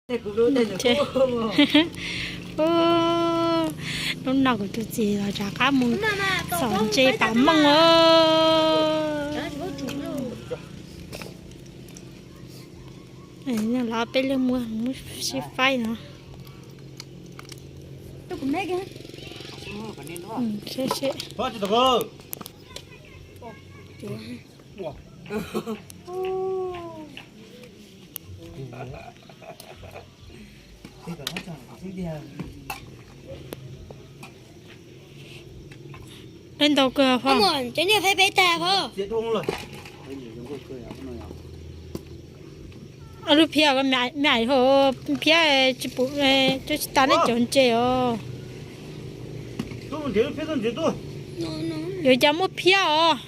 Hnub no kuv tus txiv los rov qab mus txhom ntses pam mooj os. Los peb leeg mus sib faib no. Peb ntau kawg phob. Lub phiab me aiv hos, phiab tsis pum, tsis tas nej cov ntses os. Yuav cas muaj phiab os.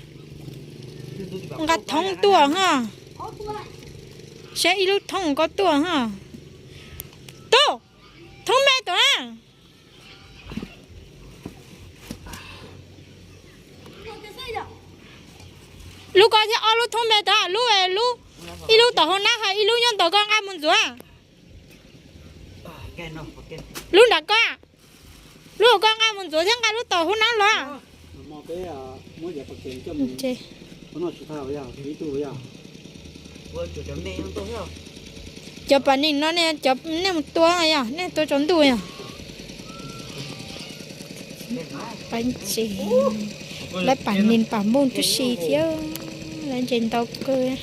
Nqa thoob tuaj ha. Saib ib lub thoob ko tuaj ha. Tuaj, thoob me tuaj na. Lub ko thiab ob lub thoob me tuaj, lub, lub, ib lub tom hauv nab hos ib lub nyob ntawm koj nqa mus ntxuav. Lub nram koj, lub koj nqa mus ntxuav thiab nqa lub tom hauv nab los. Cov pam nees no nej mus tua yog nej tua tsaus ntuj yog. Pab ntses, lawv pam nees pam mooj tib si thiab, lawv ntses ntau kawg.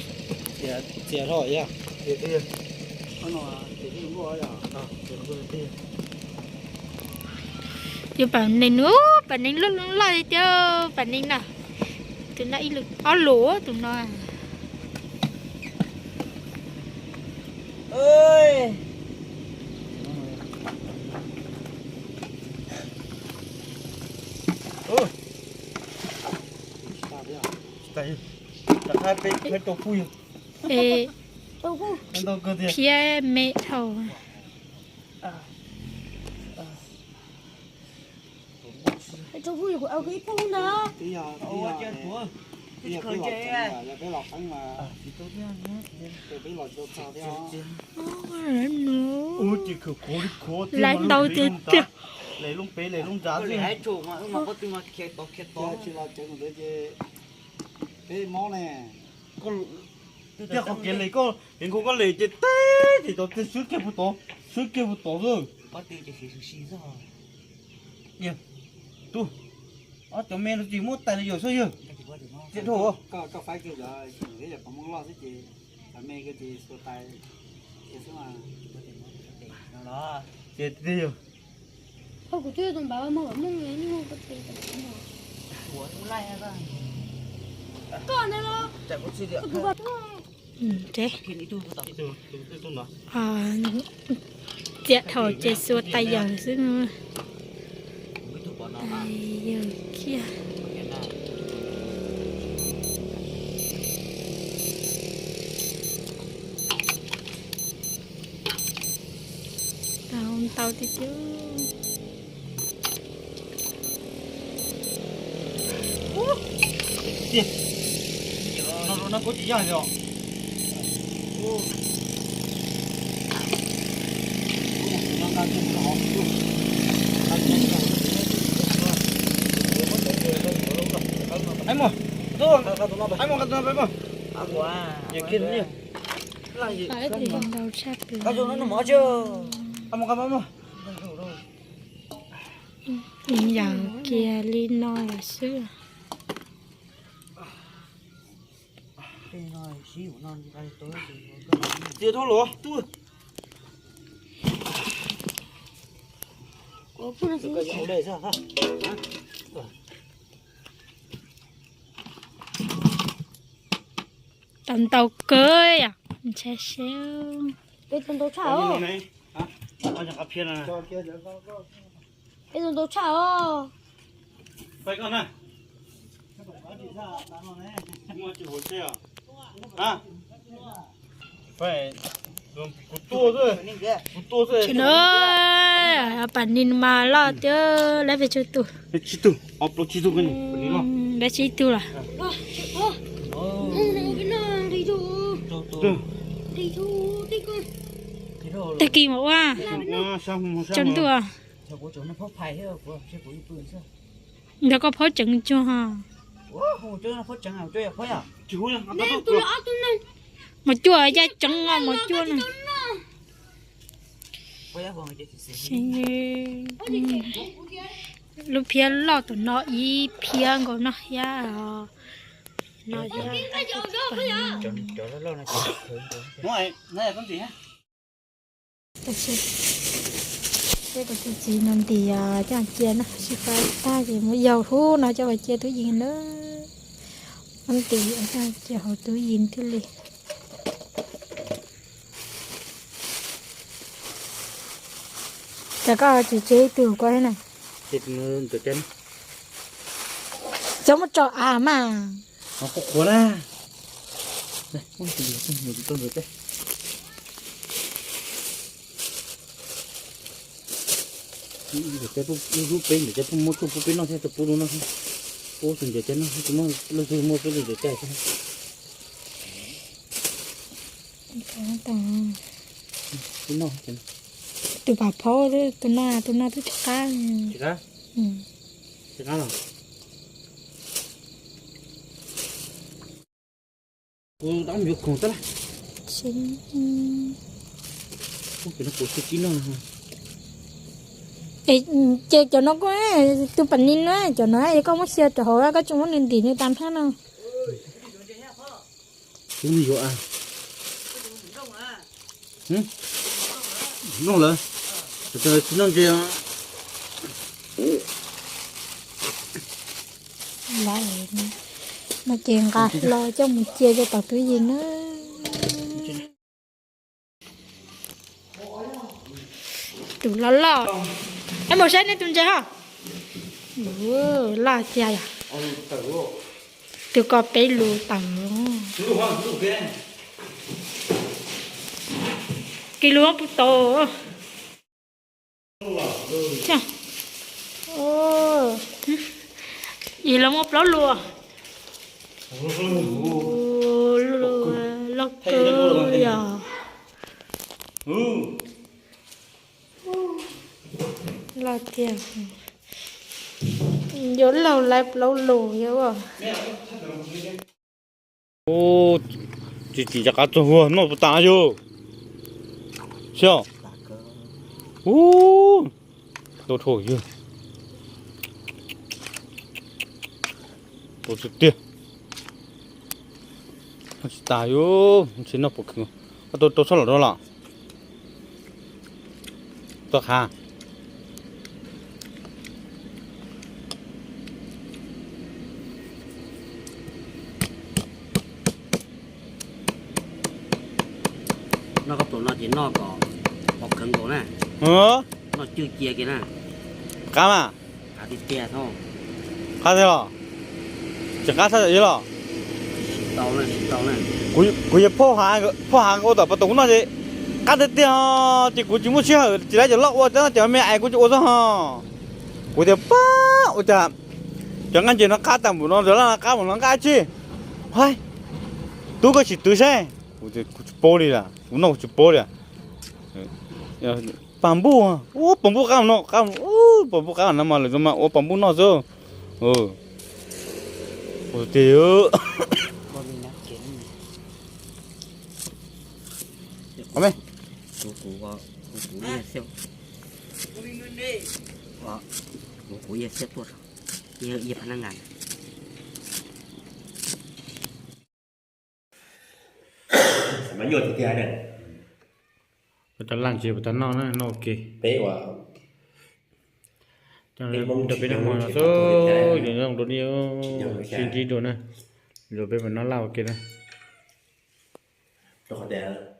Yuav pam nees, pam nees loj loj li tiag, pam nees no. Tus no ib lus ob lus tus no. Phiab me dhau. Laiv ntau tiag tiag. Tiag qhov kev lem koj, kev nkaus koj lem ces teb ces tau tej swb kiag puag tod, swb kiag puag tod xwb. Tub, ob cov me no tsis muab tais los yog xwb yog. Tiag dhau. Tiag tiag yog. Txiav dhau ces xuas tais yawm xwb. Yawm kiag. Tau ntau tiag tiag. No rau no kuv tsis yog os. Ais mos, ais mos, qa tus no peb mos. Ntau tshaj plaws. Yawm kiag li no lawm xwb. Tiag dhau los tub. Tau ntau kawg yom, ntshai seb. Peb tus ntau tshaj os. Peb tus ntau tshaj os. Tsis no, pam nees mas loj tiag, lawv peb tsib tug. Peb tsib tug los. Tag kis mas ua tsaus ntuj. Ntawd koj phaub tseev tsuag ho. Mos cuaj ya tseev mos cuaj no. Lub phiab loj tom no ib phiab nkaus no thiab. No thiab. Tab sis peb tus txiv no ntim coj cia na, sib faib tag ces muab yaug hub no coj los cia tub yees na. Muab ntim coj cia hauv tub yees thiaj li. Cas koj tsis tseg ib tug koj thiab na? Cov muab tso av mas. Qhuav qhuav na. Lub peb ntawm cov pub muab tsuj pub peb noj thiab, tsuj pub lub noj thiab. Pub tus ntawm cov noj, tus muab lub tsuj muab peb tus ntawm cov thiab. Peb noj. Tus pam phaub, tus no, tus no twb tsis qab. Tsis qab? Tsis qab los? Kuv dab yuav khoom tag lawm. Kuv no kuv xib kib noj. Es ces cov no kuj, tus pam ni na, cov no yog koj muab xia rau hauv, koj tsis muab nws ntim nws tas nrhab no. Kuv yuav a. Noj lawm. Tsis noj ntses. No ces nqa hlo coj mus cia rau tom tub yees na. Tus loj loj. Es mus saib nej tus ntses ho. Loj tiag yom. Tus ko peb lus tawm. Kis lus puv tau. Ib los muaj plaub lus. Loj kawg yog. Loj tiag. Yuav laug lawv plaub lus yog. Tsis tsim rov qab txog vuag noj puas tas yog. Xyov. Ub, tau dhau yog. Tau tiag tiag. Noj tsis tas yog, ntshe noj puas khwv. Koj tau tau txhob lom rau los. Txhob qhav. Noj koj plaum no ces noj kom pom khawv nkaus na. Noj cwj cia kiag na. Qab mas. Qab tiag tiag. Qab tiag los? Tseem qab sab yog los? Kuv yog phauj hav ua tom pas tus kuv noj ces qab tiag tiag, ces kuv tsis muaj sij hawm tsis laib cov loj ua, cov me ais kuv tsis ua xwb ho. Kuv tias pab ua cas cov nqaij ntses no qab tag npaum no, cov loj no qab npaum no, nqaj tsi. Hais, tub koj sim twv saib. Kuv tsis paub li lawm, kuv noj kuv tsis paub li. Pas npuj, ua pas npuj qab no, pas npuj qab no mas lawv mas ua pas npuj noj xwb. Ua tiag. Puas tau laj ntses puas tau noj na, noj ua ke. Peb ua, rau peb noj hmo no xwb, yuav zoo dua nej sib ntsib dua na, yuav peb mus noj laj ua ke na. Rau qhov tias